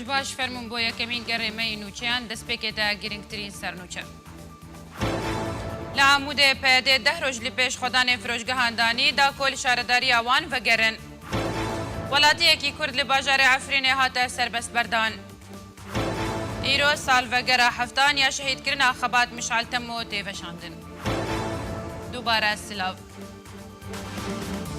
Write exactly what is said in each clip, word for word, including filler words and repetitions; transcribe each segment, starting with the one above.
Baş fermûn bo yekemîn gerê me yê nûçeyan, destpêkê de girîngtirîn sernûçe. Li Amûdê P Y D deh roj li pêş xwedanê firoşgehan danî, da ku li şaredariya wan vegerin. Welatiyekî Kurd li bajarê Efrînê hate serbestberdan. Îro salvegera heftan ya şehîdkirina Xebat Mişal Temo tê veşandin. Dubare silav.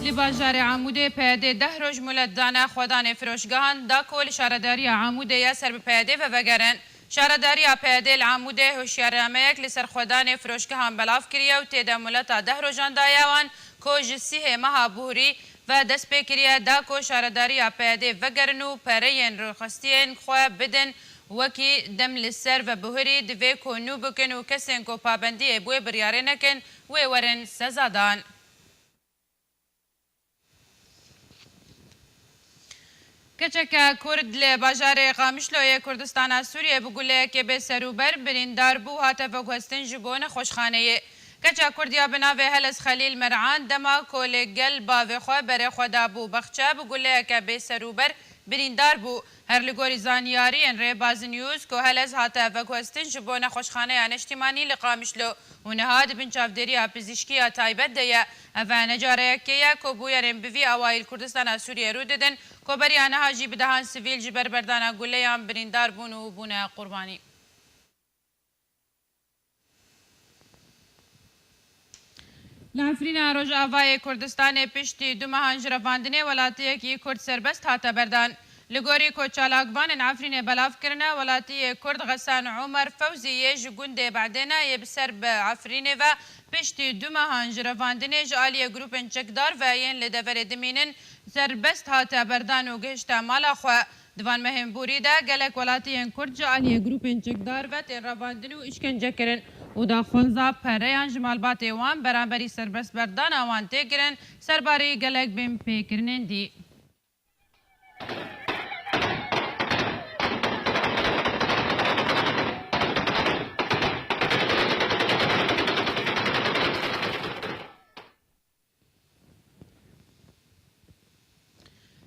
Li bajarê Amûdê P Y D deh roj mulet dane xwedanê firoşgehan, da ku li şaredariya Amûdê ya ser bi P Y D ve vegerin. Şaredariya P Y D li Amûdê hişyarnameyek li ser xwedanê firoşgehan belav kiriye û tê de muleta deh rojan daye wan ku ji sîhê meha buhurî ve dest pê kiriye, da ku şaredariya P Y D vegerin û pereyên rêxistiyên xwe bidin, wekî dem li ser ve buhurî divê ku nû bikin û kesên ku pabendiyê bi wê biryarê nekin, wê werin sezadan. Keçeke Kurd li bajarê Qamişlo yê Kurdistana Sûriyê bi guleyekê bê serûber birîndar bû, hate veguhestin ji bo nexweşxaneyê. Keça Kurd ya bi navê Heles Xelîl Mer'an dema ku li gel bavê xwe berê xwe dabû baxçe, bi guleyeke bê serûber birîndar bû. Her li gorî zanyariyên Rêbaz News ku Heles hate veguhestin ji bo nexweşxaneya neştîmanî li Qamişlo û niha di bin çavdêriya pizîşkiya taybet de ye. Ev ne careyekê ye ku bûyerên bi vî awayî li Kurdistana Sûriyê rû didin ku beriya niha jî bi dehan sivîl ji ber berdana guleyan birîndar bûn û bûne qurbanî. Li Efrîna Rojavayê Kurdistanê piştî du mehan ji revandinê welatiyekî Kurd serbest hate berdan. Li gorî ku çalakvanên Efrînê belav kirine, welatiyê Kurd Xesan Omer Fewzî yê ji gundê Bedêna yê bi ser bi Efrînê ve piştî du mehan ji revandinê ji aliyê grûpên çekdar ve yên li deverê dimînin serbest hate berdan û gihişte mala xwe. Di van mehên borî de gelek welatiyên Kurd ji aliyê grûpên çekdar ve tên revandin û îşkence kirin û daxwaza pereyan ji malbatê wan beramberî serbestberdana wan tê kirin, serbarî gelek binpêkirinên dî.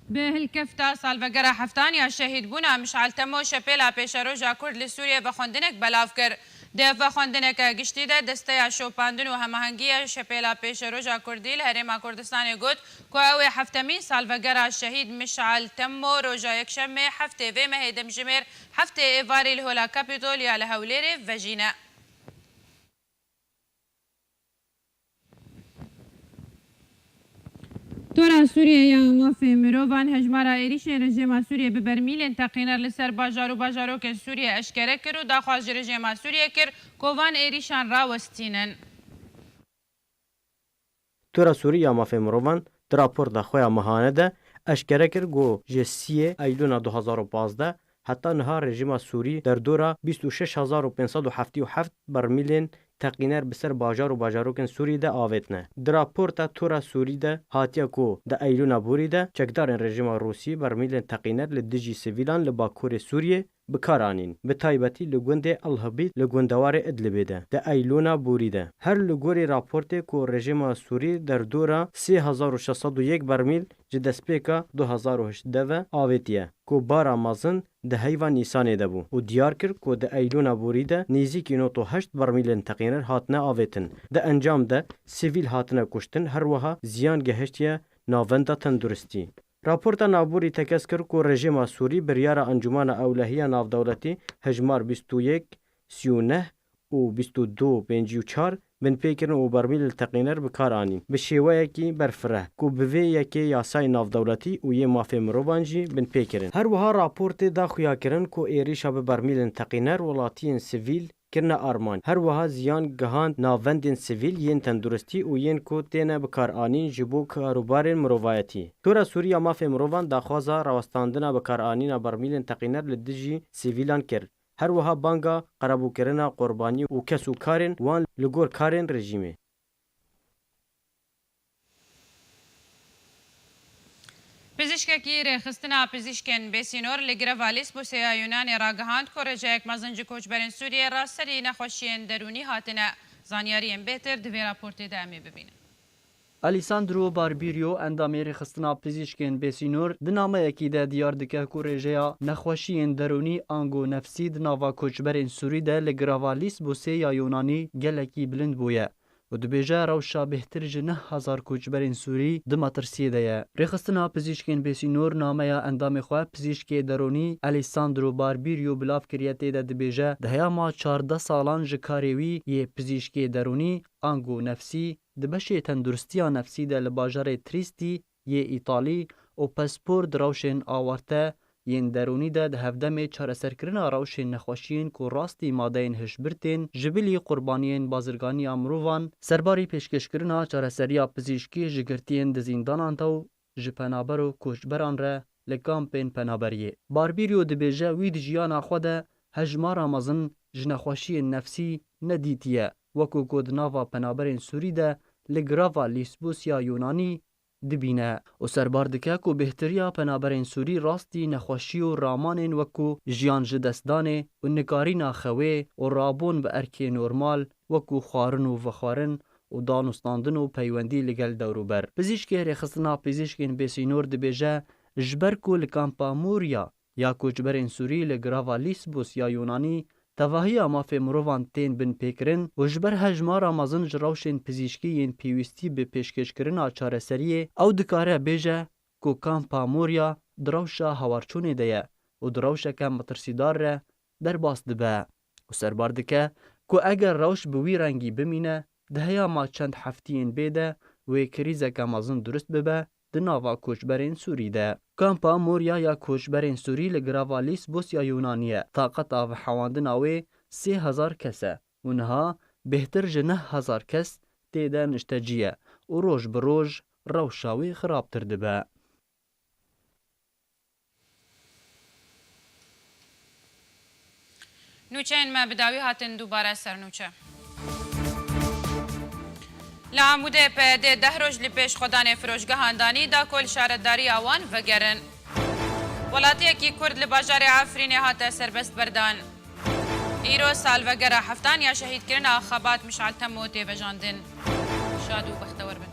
Bi hilkefta salvegera heftan ya şehîdbûna Mişal Temo, Şepêla Pêşeroja Kurd li Sûriyê vexwendinek belav kir. Di vexwendineke giştî de Desteya Şopandin û Hemahengiya Şepêla Pêşeroja Kurdî li Herêma Kurdistanê got ku ew ê heftemîn salvegera şehîd Mişal Temo roja Yekşemê heftê vê mehê demjimêr heftê Êvarê li Hola Kapîtol ya li Hewlêrê vejîne. Tora Sûriyê ya Mafê Mirovan hejmara êrîşên rejîma Sûriyê bi bermîlên teqîner li ser bajar û bajarokên Sûriyê eşkere kir û daxwaz ji rejîma Sûriyê kir ku van êrîşan rawestînin. Tora Sûrî ya Mafê Mirovan di raporta xwe ya mehane de eşkere kir ku ji siyê Eylûna du hazar û pazdeh heta niha rejîma Sûrî derdora bîst û şeş hezar û pênc sed û heftê û heft bermîlên teqîner bi ser bajar û bajarokên Sûrî de avêtine. Di raporta Tora Sûrî de hatiye ku di Eylûna borî de çekdarên rejîma Rûsî bermîlên teqîner li dijî sivîlan li Bakurê Sûriyê bi kar anîn, bi taybetî li gundê El Hibît li gundewarê Idlibê de, di Eylûna borî de. Her li gorî raportê ku rejîma Sûrî derdora sê hezar û şeş sed û yek bermîl ji destpêka du hezar û heştê ve avêtiye, ku bara mezin di heyva Nîsanê de bû û diyar kir ku di Eylûna borî de nêzîkî nod û heşt bermîlên teqîner hatine avêtin. Di encam de sivîl hatine kuştin, her wiha ziyan gehiştiye navenda tenduristî. Raporta navborî tekez kir ku rejîma Sûrî biryara Encûmena Ewlehiya Navdewletî hejmar bîst û yek sî û neh û bîst û du pêncî û çar binpê kirin û bermîl li teqîner bi kar anîn. Bi şêweyekî berfireh ku bi vê yekê yasayên navdewletî û yê mafê mirovan jî binpê kirin. Her wiha raportê da xuyakirin ku êrîşa bi bermîlên teqîner welatiyên sivîl kirine armanc. Her wiha ziyan gihand navendên sivîl yên tenduristî û yên ku têne bikaranîn ji bo karûbarên mirovayetî. Tora Sûrî ya Mafê Mirovan daxwaza rawestandina bikaranîna bermîlên teqîner li dijî sivîlan kir. Her wiha banga qerebûkirina qurbanî û kes û karên wan li gor karên rejîmê. Pizîşkekî Rêxistina Pizîşkên Bêsînor li greva Lîsbusê ya Yûnanê ragihand ku rêjeyek mezin ji koçberên Sûriyê re serî nexweşiyên derûnî hatine. Zanyariyên bêtir di vê raportê de em ê bibînin. Alessandro Barbirio, endamê Rêxistina Pizîşkên Bêsînor, di nameyekî de diyar dike ku rêjeya nexweşiyên derûnî ango nefsî di nava koçberên Sûrî de li girava Lîsbosê ya Yûnanî gelekî bilind bûye û dibêje rewşa bêhtir ji neh hezar koçberên Sûrî di metirsiyê de ye. Rêxistina Pizîşkên Bêsînor nameya endamê xwe pizîşkê derûnî Alessandro Barbirio bilav kiriye, tê de dibêje di heyama çardeh salan ji karê wî yê pizîşkê derûnî ango nefsî di beşê tenduristiya nefsî de li bajarê Trîstî yê Îtalî û Pespor di rewşên awarte yên derûnî de di hevdemê çareserkirina rewşên nexweşiyên ku rastî madeyên hişbir tên ji bilî qurbaniyên bazirganiya mirovan, serbarî pêşkêşkirina çareseriya pizîşkî ji girtiyên di zîndanan de û ji penaber û koçberan re li kampên penaberiyê. Barbîryo dibêje wî di jiyana xwe de hejmara mezin ji nexweşiyên nefsî nedîtiye, wekû ku di nava penaberên Sûrî de li girava Lîsbûs ya Yûnanî dibîne û serbar dike ku bêhtiriya penaberên Sûrî rastî nexweşî û ramanên wekû jiyan ji destdanê û nikarîna xewê û rabûn bi erkê normal wekû xwarin û vexwarin û danûstandin û peywendî li gel dewrûber. Pizîşkê Rêxistina Pizîşkên Bêsînor dibêje, ji ber ku li kampa Moria ya koçberên Sûrî li girava Lîsbûs ya Yûnanî tevahiya mafê mirovan tên binpêkirin û ji ber hejmara mezin ji rewşên pizîşkî yên pêwîstî bi pêşkêşkirina çareseriyê, ew dikare bêje ku kampa Moria di rewşa hawarçûnê de ye û di rewşeke metirsîdar re derbas dibe û serbar dike ku eger rewş bi wî rengî bimîne, di heyama çend heftiyên bê de wê krîzeke mezin durust bibe di nava koçberên Sûrî de. Kampa Moria ya koçberên Sûrî li girava Lîsbos ya Yûnanî ye. Taqeta vehewandina wê sê hezar kes e û niha bêhtir ji neh hezar kes tê de niştecî ye û roj bi roj rewşa wê xirabtir dibe. Nûçeyên me bi dawî hatin dubare ser nûçe. Li Amûdê P Y D deh roj li pêş xwedanê firoşgehan danî da ku li şaredariya wan vegerin. Welatiyekî Kurd li bajarê Efrînê hate serbestberdan. Îro salvegera heftan ya şehîdkirina Xebat Mişal Temo tê vejandin. Şad û bextewer bin.